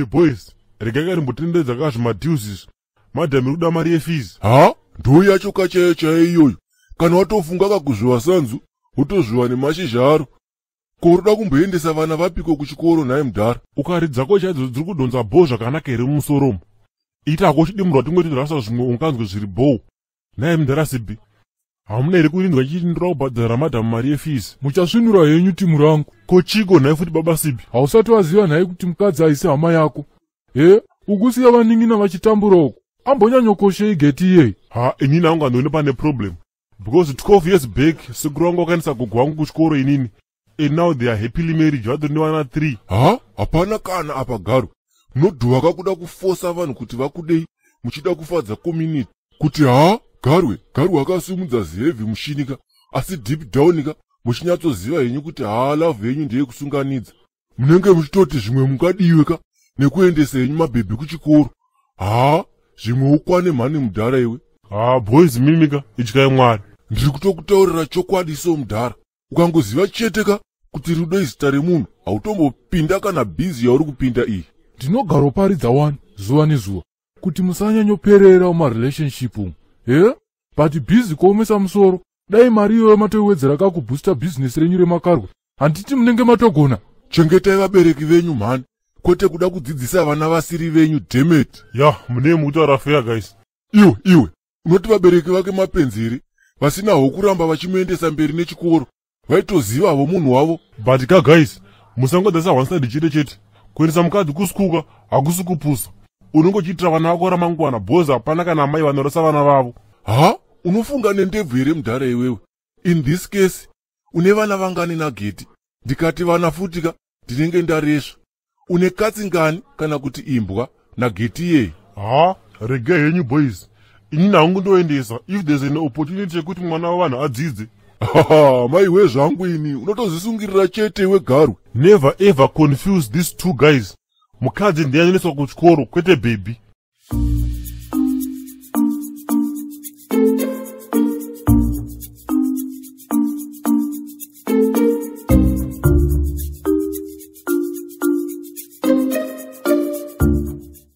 Anyway boys, regai karimbotenderedza kazvimadeals izvi. Madam iri kuda mari yefees. Ha, ndo yacho kachaiyo chaiyo iyoyo. Kana watofunga kakuzviwa sanzu, wotozviwa nemashizha aro. Ko unoda kumboendesa vana vapiko kuchikoro nhai mudhara? Ukaridzako chaidzo dziri kudhonza bhoo zvakanaka here mumusoro umu? Itako uchidimurwa tingoti rasa zvimwe unganzwe zviri bhoo. Nhai mudhara Sibi, hamuna here kurinzwa chiti ndoda kubhadhara madhamu mari yefees? Muchasvinura henyu timu rangu. Ko chiko nhai futi baba Sibi? Hausati waziva nhai kuti mukadzi haisi hama yako. He, ukusiya vanin'ina vachitambura uku. Ambonyanyokoshei Geti iyei? Ha, inini hangu handioni pane problem. Because 12 years back, sekuru vangu vakaendesa gogo vangu kuchikoro inini. And now they are happily married, vatori nevana 3. Ha, hapana kana apa Garo. Munodhuva kuda kufosa vanhu kuti vakudei muchida kufadza community. Kuti ha, Garwe, Garwe akasimudza ziheavy mushinika, asi deep down ka muchinyatsoziva henyu kuti ha, love yenyu ndeyekusunganidza. Munenge muchitoti zvimwe mungadiwe ka nekuendesa henyu mabhebhi kuchikoro. Ha, zvimwe ukwane mhani mudhara iwe. Ha, boys mimika, ityai Mwari. Ndiri kutokutaurira chokwadi so mudhara. Ukangoziva chete ka kuti rudo izita remunhu, hautombopinda kana busy yauri kupinda iyi. Ndinogaroparidza wani zuva nezuva kuti musanyanyoperera mumarelationship umu. He, but busy kuomesa musoro. Dai mari iyoyo matoiwedzera kakuboosta bhizinesi renyu remakarwe. Handiti munenge matogona? Chengetai vabereki venyu mhani, kwete kuda kudzidzisa vana vasiri venyu, dammit. Ya, mune mukutaura fair guys. Iwe, iwe, unoti vabereki vake mapenzi here? Vasinawo kuramba vachimuendesa mberi nechikoro. Vaitozivavo munhu wavo. But ka guys, musangodzasa one side chete chete. Kuendesa mukadzi kuskuka hakusi kupusa. Unenge uchiitira vana vako ramangwana, bhozi hapana kana amai vanorasa vana vavo. Ha, unofunga nendebvu here mudhara iwewe? In this case, une vana vangani naGeti? Ndikati vana futika, ndinenge ndaresva. Une katsi ngani kana kuti imbwa naGeti iyeye? Ha, regai henyu boys. Inini hangu ndoendesa if there's an opportunity yekuti mwana wavanhu adzidze. Maiwe zvangu ini, unotozvisungirira chete iwe Garwe. Never ever confuse these two guys. Mukadzi ndiye anoendeswa kuchikoro kwete baby.